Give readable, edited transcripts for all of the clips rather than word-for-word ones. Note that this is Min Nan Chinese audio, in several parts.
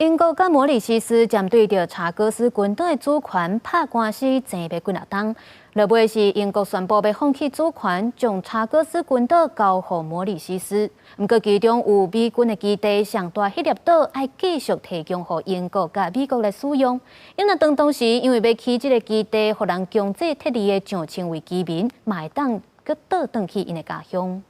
英國佮摩里西斯針對著查戈斯群島的主權拍官司，爭欲幾若冬。落尾是英國宣布欲放棄主權，將查戈斯群島交予摩里西斯。毋過其中有美軍的基地上大彼粒島，愛繼續提供予英國佮美國來使用。因為當當時因為欲起這个基地，予人強制撤離的上千位居民，嘛會當閣倒轉去𪜶的家鄉。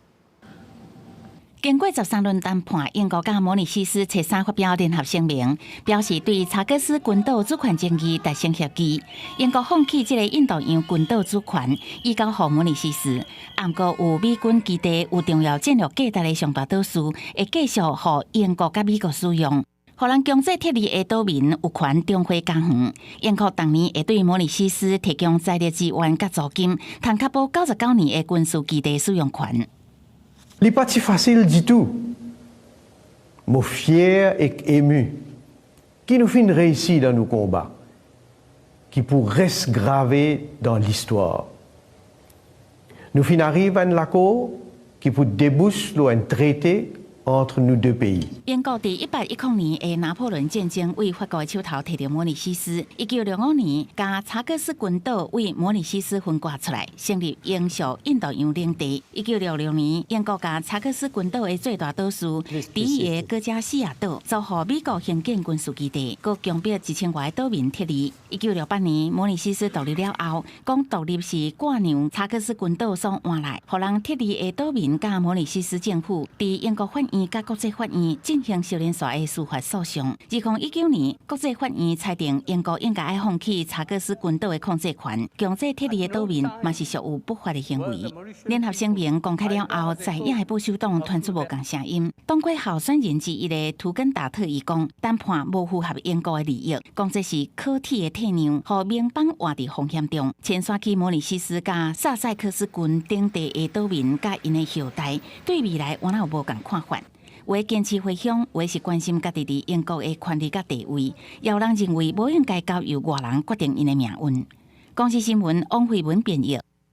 經過13輪談判，英國佮摩里西斯初三發表聯合聲明，表示對查戈斯群島主權爭議達成協議。英國放棄這个印度洋群島主權，移交予摩里西斯。毋過有美軍基地有重要戰略價值的上大島嶼，會繼續予英國佮美國使用。予人強制撤離的島民有權重回家園。英國當年會對摩里西斯提供財力支援佮租金，通確保99年的軍事基地使用權。 Li pa ti fasil ditou. Mo fier ek ému ki nou finn reisi dan nou konba, ki pou res grave dan listwar. Nou finn ariv a enn lakor ki pou debous lor enn trete entre nos deux pays。英國佇1810年的拿破崙戰爭對法國的手頭提著摩里西斯，1965年共查戈斯群島對摩里西斯分割出來，成立英屬印度洋領地。1966年，英國共查戈斯群島的最大島嶼第一個國家西亞島，租予美國興建軍事基地，閣強迫1000外個島民撤離。1968年，摩里西斯獨立了後，講獨立是割讓查戈斯群島所換來，予人撤離的島民佮摩里西斯政府佇英國法院佮國際法院進行相連紲的司法訴訟。2019年，國際法院裁定英國應該愛放棄查戈斯群島的控制權，強制撤離的島民嘛是屬於不法的行為。聯合聲明公開了後，在野的保守黨傳出無仝聲音。黨魁候選人之一的圖根達特伊講，談判無符合英國的利益，講這是可恥的退讓，予盟邦活佇風險中。遷徙去摩里西斯佮薩塞克斯郡等地的島民佮𪜶的後代，對未來敢若有無仝看法。有的堅持回鄉，有的是關心家己佇英國的權利佮地位，也有人認為無應該交由外人決定𪜶的命運。公視新聞王慧文編譯。